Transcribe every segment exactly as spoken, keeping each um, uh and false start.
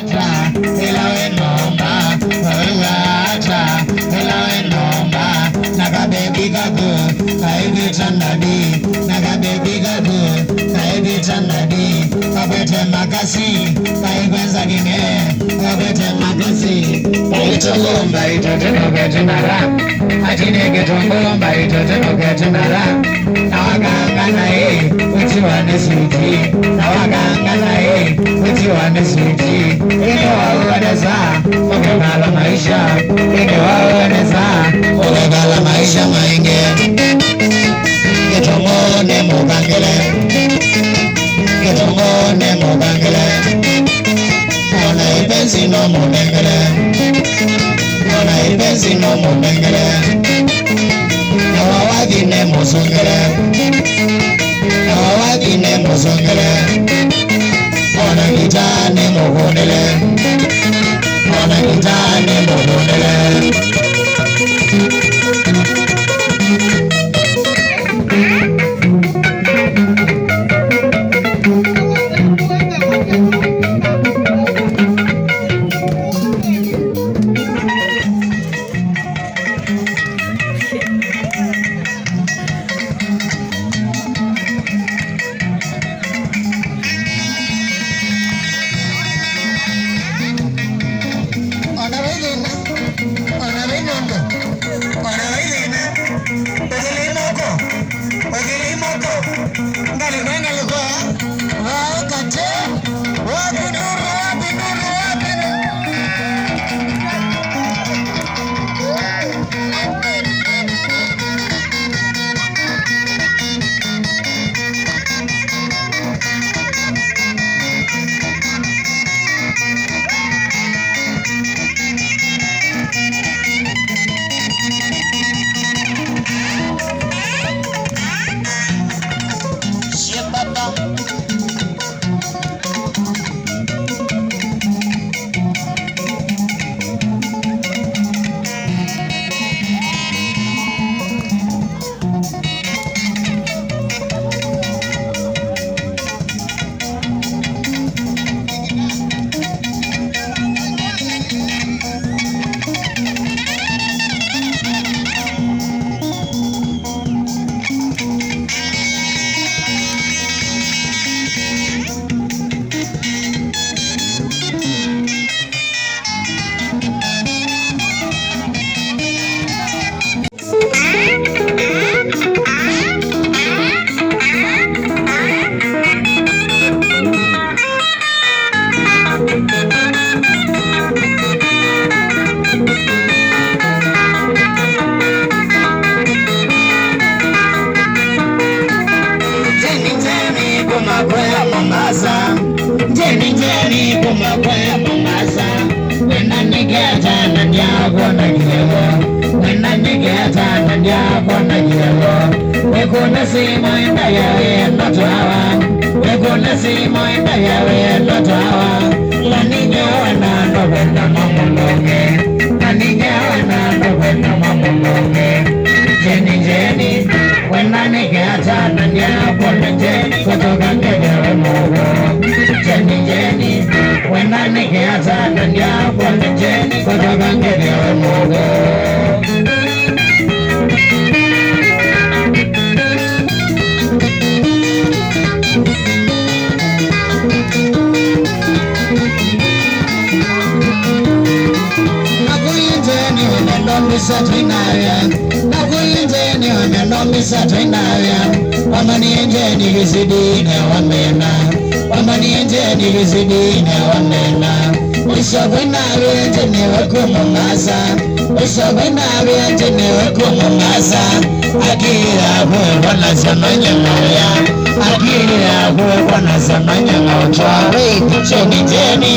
Ata, ĩla wĩ nyũmba, wĩw'a ata, ĩla wĩ nyũmba, na kabebi kaku, kaĩ vitandani, na kabebi kaku, kaĩ vitandani, kakwete makasi, kaĩ kwenza kime, kakwete makasi, kaĩ tũlũmba itũtĩnũkĩte na ra, ati nĩ kĩtũngũlũ mbaitũ tũtĩnũkĩte na ra. Na wakanga naĩ, ũtiwa nĩ switi. Na wakanga naĩ, ũtiwa nĩ switi. Ĩndĩ wauonesa, ũkekala maisha. Ĩndĩ wauonesa, ũkekala maisha maingĩ. Kĩtũngũlũ nĩ mũkangĩle. Kĩtũngũlũ nĩ mũkangĩle. Ona ipenzi no mũnengele. Ona ipenzi no mũnengele. Na wawathi nĩ mũsongele. Na wawathi nĩ mũsongele. Ona ngita nĩ mũkũnĩle. Ona ngita nĩ mũkũnĩle. Ona vai thĩna, ona vai nũndũ, ona vai thĩna, ũthĩlei moko, ũthĩlei moko, ngalĩko, ngalĩko, vau katĩ, wapi nũndũ, wapi nũndũ, wapi nũndũ. Njeni, njeni, kuma kwaya Mombasa. Njeni, njeni, kuma kwaya Mombasa. Wenda nĩkĩ ata na ndyakwona kĩthelo? Wenda nĩkĩ ata na ndyakwona kĩthelo? Wĩkũne simũ ĩndavya wĩ ndoto awa. Wĩkũne simũ ĩndavya wĩ ndoto awa. Na ningĩ wenda ndũkwenda mamũlũnge. Na ningĩ wenda ndũkwenda mamũlũnge. Njeni, njeni, wenda nĩkĩ ata na ndyakwona Njeni, kũtoka ngethewe mũgo. Njeni, njeni, wenda nĩkĩ ata na ndyakwona Njeni, kũtoka ngethewe mũgo. Nakuinjeni wenda ndombisa twinavya. Nakuinjeni wenda ndombisa twinavya. Wamanie Njeni kĩsidi ne wamena. Wamanie Njeni kĩsidi ne wamena. Ũsovwe na wĩanjĩ nĩwe kuma Mombasa. Ũsovwe na wĩanjĩ nĩwe kuma Mombasa. Akili yaku ĩkwanasya manyang'auya. Akili yaku ĩkwanasya manyang'autwa. Wait, Njeni, Njeni.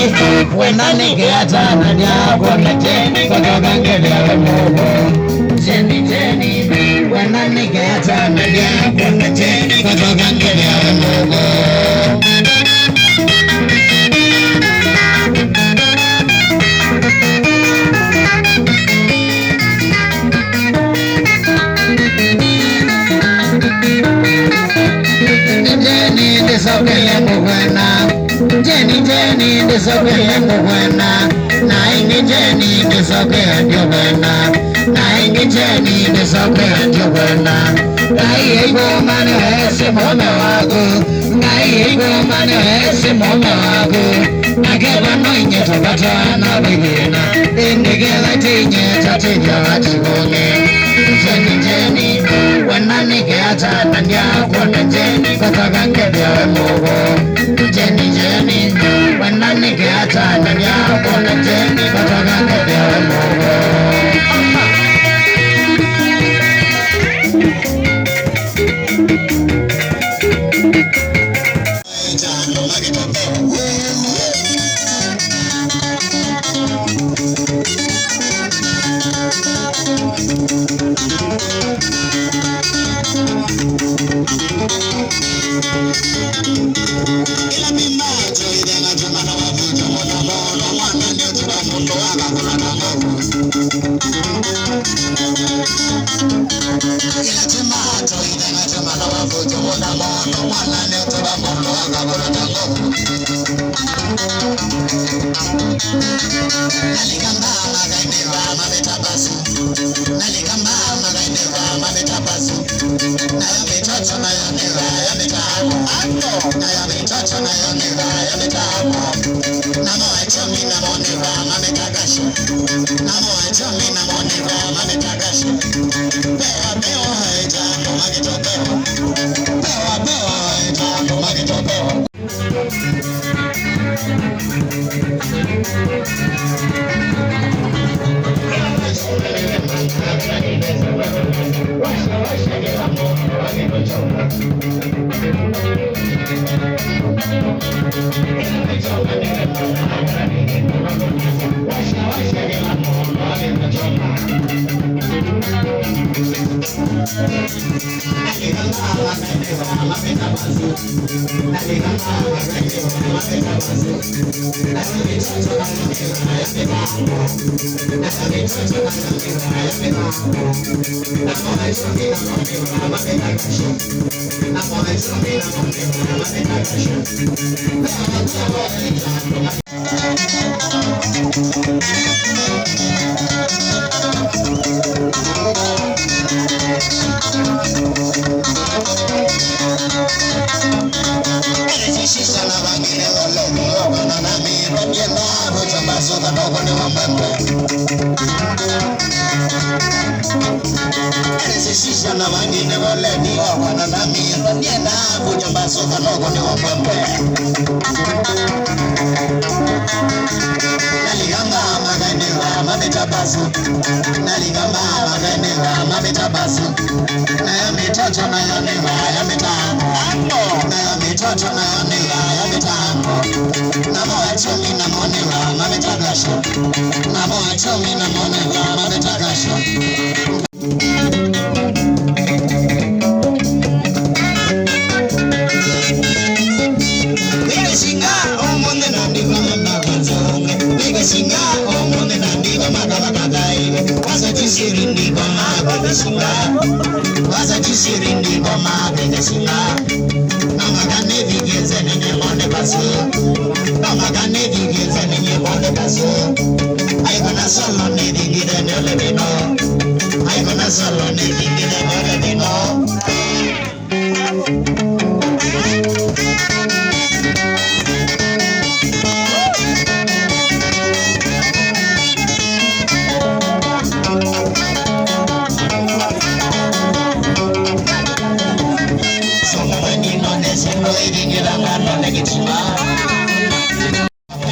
Wenda nĩkĩ ata na ndyakwona Njeni, kũtoka ngethewe mũgo. Njeni, Njeni. Wenda nĩkĩ ata na ndyakwona Njeni, kũtoka ngethewe mũgo. Njeni, ndĩsokele mũkwenda. Njeni, Njeni, ndĩ Ndĩsokea ngũkwenda, na ĩngĩ Jeni, ndĩsokea ndiũkwenda, na ĩngĩ Jeni, ndĩsokea ndiũkwenda. Ngai ĩkũmanĩwe ĩsĩ mũũme waku, Ngai ĩkũmanĩwe ĩsĩ mũũme waku, nake vano inyie tũvatana vĩthĩna, ĩndĩ ketha ti inyie tatĩthya vativũnge. Jeni, Jeni, wena nĩke ata na ndyakwona Jeni, vatoka ngethĩa we mũvo. Jeni, Jeni, wena nĩke ata na ndyakwona Jeni, vatoka ngethĩa we mũvo. Nalika mbaa makaendewa mavĩta vasu. Nalika mbaa makaendewa mavĩta vasu. Nayo mĩtoto nayo nĩvaya mĩtambo. Nayo mĩtoto nayo nĩvaya mĩtambo. Namo achomi namo nĩvaya mavĩta kasho. Namo achomi namo nĩvaya mavĩta kasho. Pewa, pewa, ĩtambo magĩto pewa. Pewa, pewa, ĩtambo magĩto pewa. Sisya na vangine voleni okwana na mĩthwa ndienda kũnyamba soka noko nĩ wambambwe. Naligamba makaendewa mavĩta vasu. Naligamba makaendewa mavĩta vasu. Nayo mĩtoto nayo nĩvaya mĩtambo. Nayo mĩtoto nayo nĩvaya mĩtambo. Namo achomi namo nĩvaya mavĩta kasho. Namo achomi namo nĩvaya mavĩta kasho. Nĩkĩsinga ũmũnthĩ na ndĩva makavazonge. Nĩkĩsinga ũmũnthĩ na ndĩva makavakathaĩwe. Wasa tisiri ndĩva makavĩsinga. Wasa tisiri ndĩva makavĩsinga. No maka nĩvithie nzene nyemone vasu. No maka nĩvithie nzene nyemone vasu. Aikona solo nĩvingithe nĩole vino. Aikona solo nĩvingithe nĩole vino. Somo nĩnone syĩndũ ivingitha ngano nĩ kĩtima.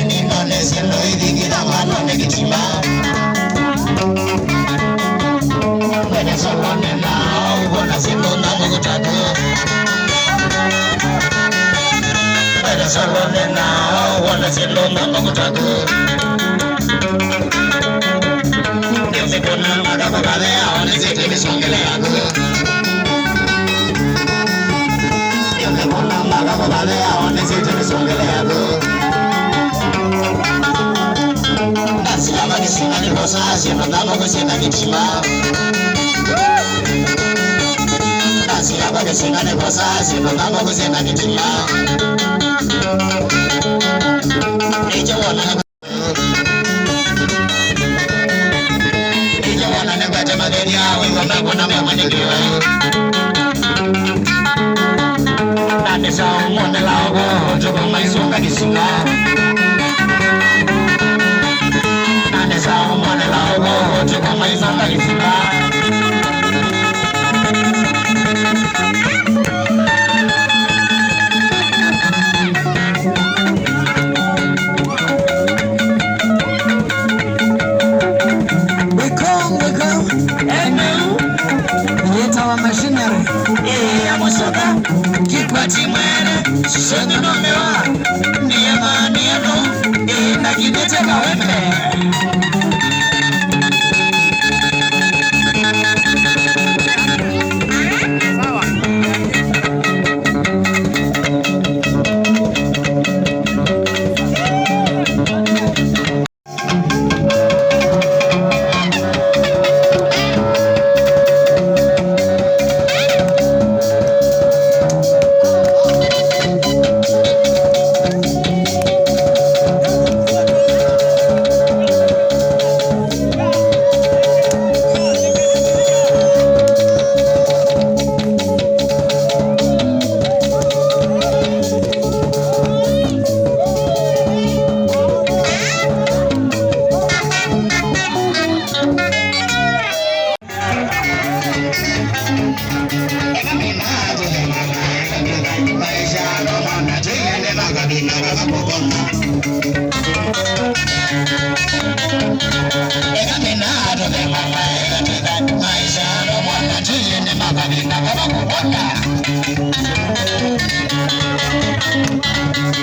Nĩnone syĩndũ ivingitha ngano nĩ kĩtima. Mbele solo nena, wona syĩndũ na mũkutatu. Mbele solo nena, wona syĩndũ na mũkutatu. Nĩũmĩkũna makakũkathea, onesĩte mĩsongele yaku. Nĩũmĩkũna makakũkathea, onesĩte mĩsongele yaku. Ndasila makĩsina nĩvosaa syĩndũ nthama kũsyĩna kĩtima. Ndasila makĩsina Singane kwa saa, sino kama kusina kitima. Icho wona. Icho wona nekwete mathĩna, wĩw'a mekũna memanyĩlĩwe. Nandĩsa ũmũnthĩ la ũvoo, tũkũmaisunga kĩsima. Nandĩsa ũmũnthĩ la ũvoo, tũkũmaisunga kĩsima. Wĩko, wĩko, eneu, yĩtawa machinery. Ĩĩ, ya mũcoka, kĩkwati mwene, sisyo nũmĩwa, nĩema, nĩema, ĩĩ, na kĩndĩte kawembe.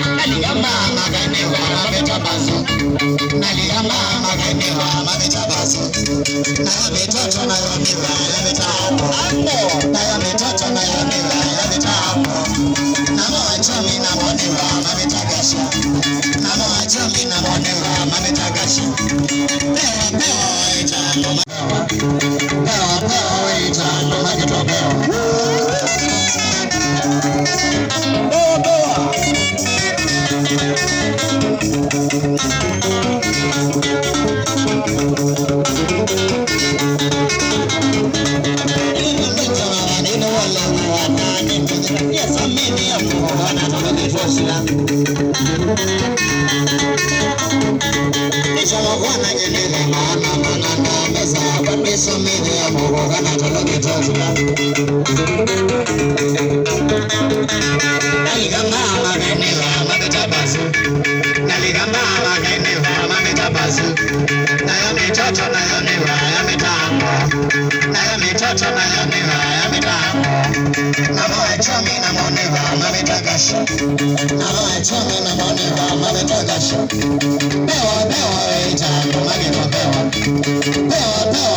Nalika mama kaemewa maveta vasu. Nalika mama kaemewa maveta vasu. Nayo mitoto nayo mĩva yaveta hapo. Nayo mitoto nayo mĩva yaveta hapo. Namo achomi namo nĩva maveta gasha. Namo achomi namo nĩva maveta gasha. Pewa, pewa, ĩtano. Pewa, pewa, ĩtano, makĩtwa pewa. Pewa, pewa. Nalika mama kaemewa maveta vasu. Nalika mama kaemewa maveta vasu. Nayo mitoto nayo nĩva yaveta hapo. Nayo mitoto nayo nĩva yaveta hapo. Namo achomi namo nĩva maveta gasha. Namo achomi namo nĩva maveta gasha. Pewa, pewa, ĩtano, makĩtwa pewa. Pewa, pewa,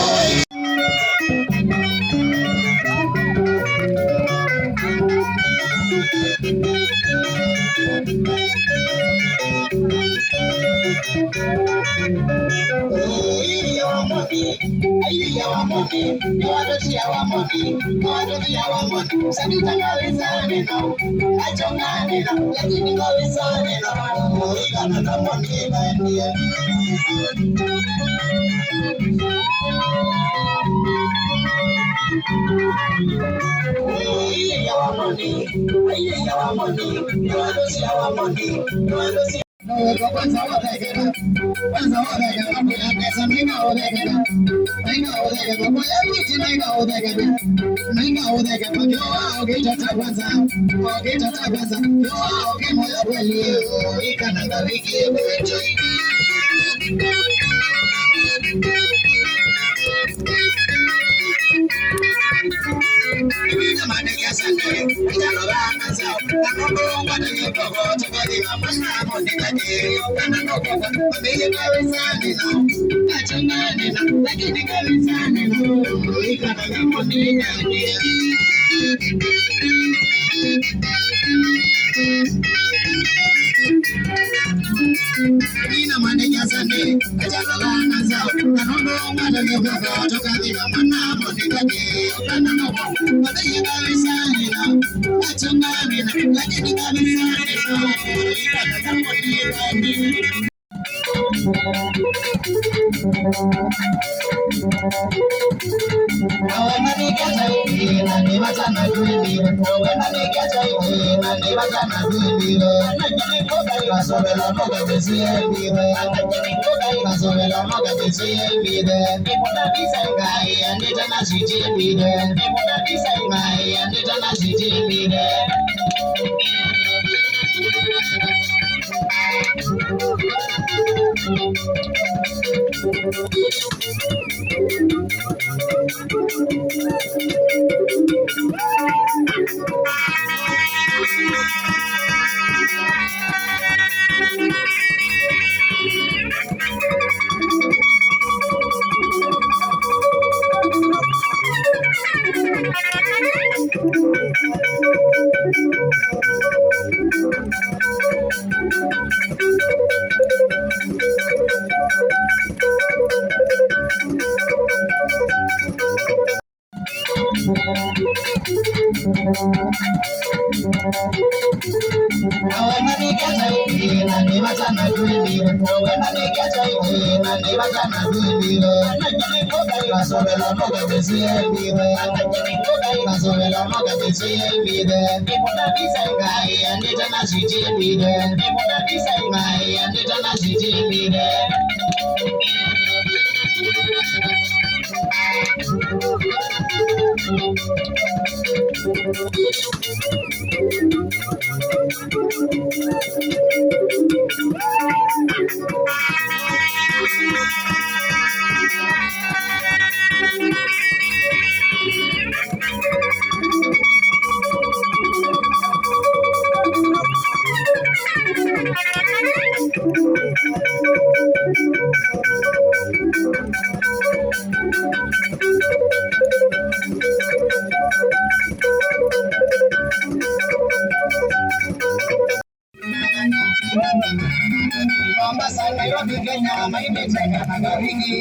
Mombasa, Nairobi, Kenya, maitĩte kana kavingi.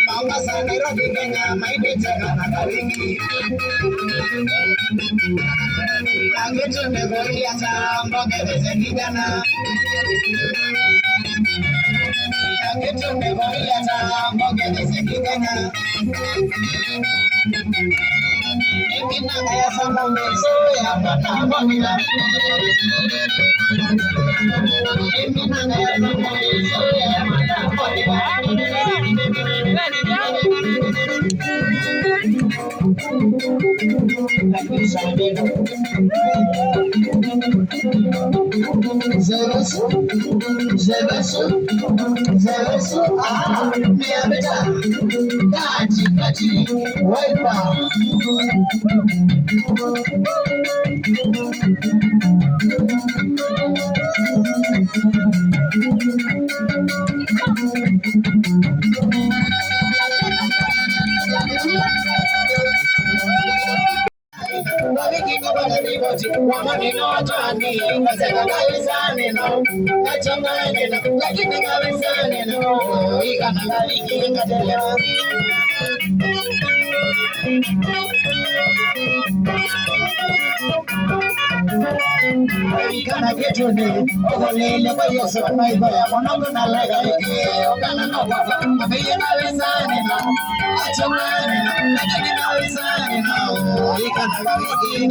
Mombasa, Nairobi, Kenya, maitĩte kana kavingi. Angĩtũmĩkũlya ta mbonge vĩse kijana. Angĩtũmĩkũlya ta mbonge vĩse kijana. Zebesu, Zebesu, Zebesu, ah, miabeta, kati, kati, waipa. Kana kĩtũnĩ ũkolele kwa Yosua maitho ya mwanangu na laga ĩkĩo kana no kwakwa mabĩie na wĩsanĩno. Achonganĩno lakini na wĩsanĩno. Ikana kĩtũnĩ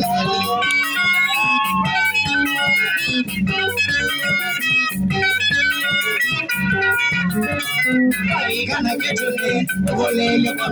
kana kĩtũnĩ ũkolele kwa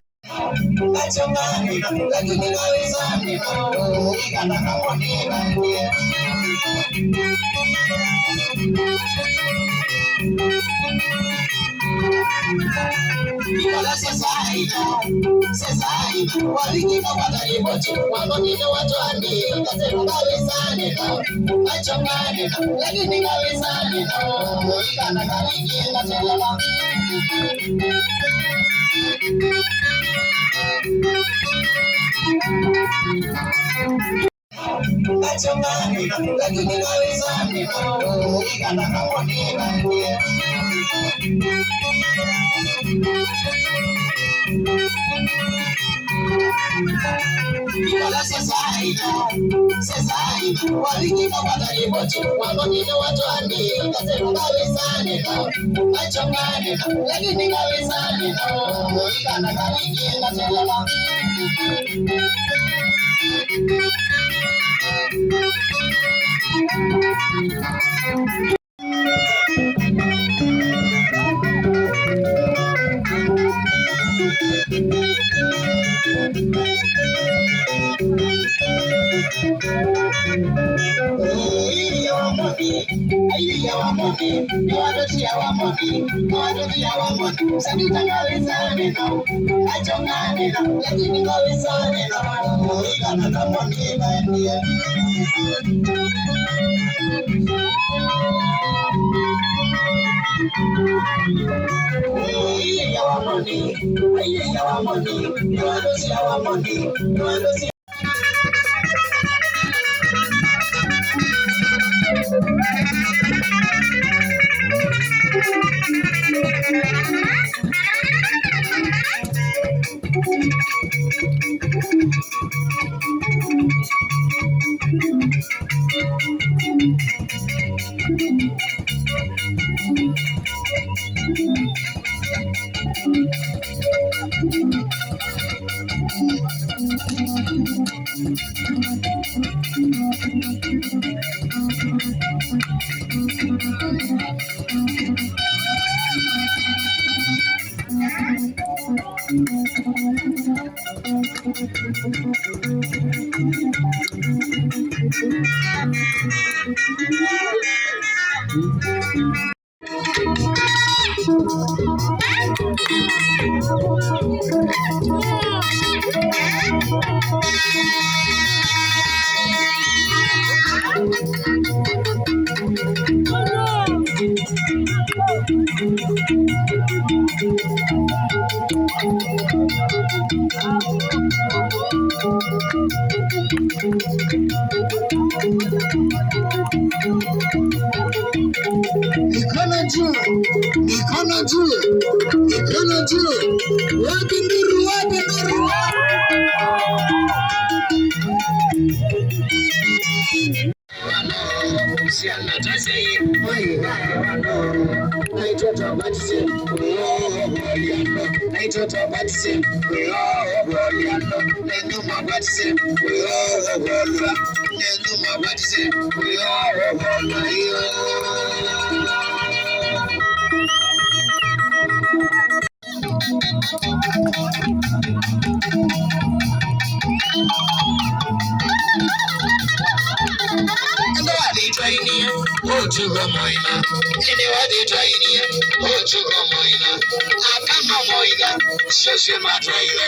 Mikono juu, mikono juu, mikono juu. Wapi nduru, wapi nduru? Syana ta syai, naitũ tũvatisye, naitũ tũvatisye, nenyu mavatise, nenyu mavatise. Ĩndĩ wathĩtwainie ũtukũ mũima, ĩndĩ wathĩtwainie ũtukũ mũima, aka mamoiga, syũsye matwaile,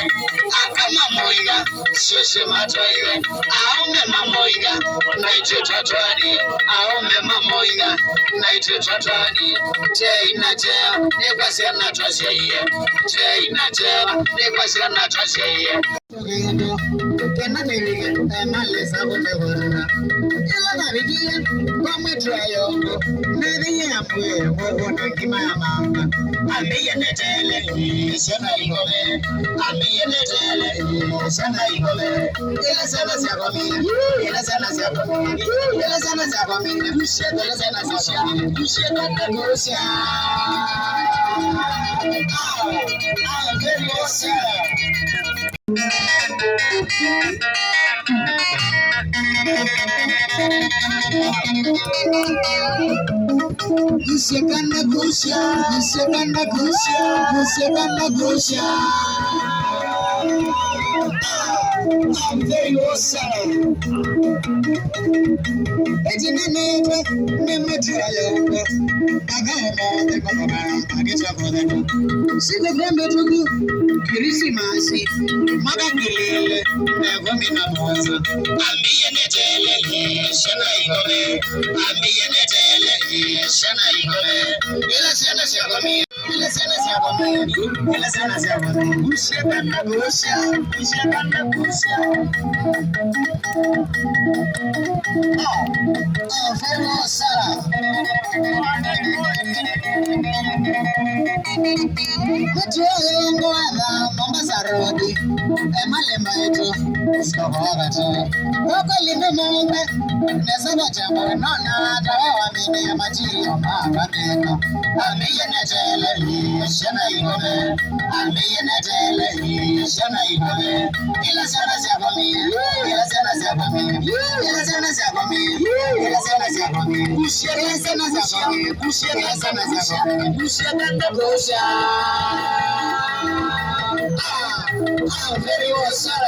aka mamoiga, syũsye matwaile, aũme mamoiga, naitũ twatwaanie, aũme mamoiga, naitũ twatwaanie, kyei na kyeo, nĩ kwa syana twasyaie, kyei na kyeo, nĩ kwa syana twasyaie. Kena nĩvike, enalesa kũmĩvũrana. Ĩla navikie kwa mwĩtu wa Yongo, nĩthĩie ambũe ngũkũ na ngima ya mamba. Ambĩie neteele, syana ikome. Ambĩie neteele, syana ikome. Ĩla syana syakomie, ĩla syana syakomie, ĩla syana syakomie, ĩla syana syakomie, ĩla syana syakomie. Ah, ah, very awesome. Kusya kana kusya, kusya kana kusya, kusya kana kusya. Ah, very awesome. Ĩtinanĩtwe nĩ mĩtĩ ya Yongo, mathaa mothe makomaa makĩtwa kũtheka. Siku nĩ mĩtũku, Kilisimasi, mwaka ngili ilĩ na ĩkũmi na mũonza. Ambĩie neteele, syana ikome. Ambĩie neteele, Syana ikome, ila syana syakomie, ila syana syakomie, ila syana syakomie. Kusia kana kusia, kusia kana kusia. Oh, oh, very well, sir. Mtu wa Mombasa Road, eh, Malema yetu, sio wakati. Wako limemombe, nasema jambo, naona hata wewe amini ya majiri ya mama mema. Ambiye netele, shana ikome. Ambiye netele, shana ikome. Ila syana syakomie, ila syana syakomie, ila syana syakomie, ila syana syakomie. Kusia, ila syana syakomie, kusia, ila syana syakomie. Kusia, kanda kusia. Ah, ah, very well, sir.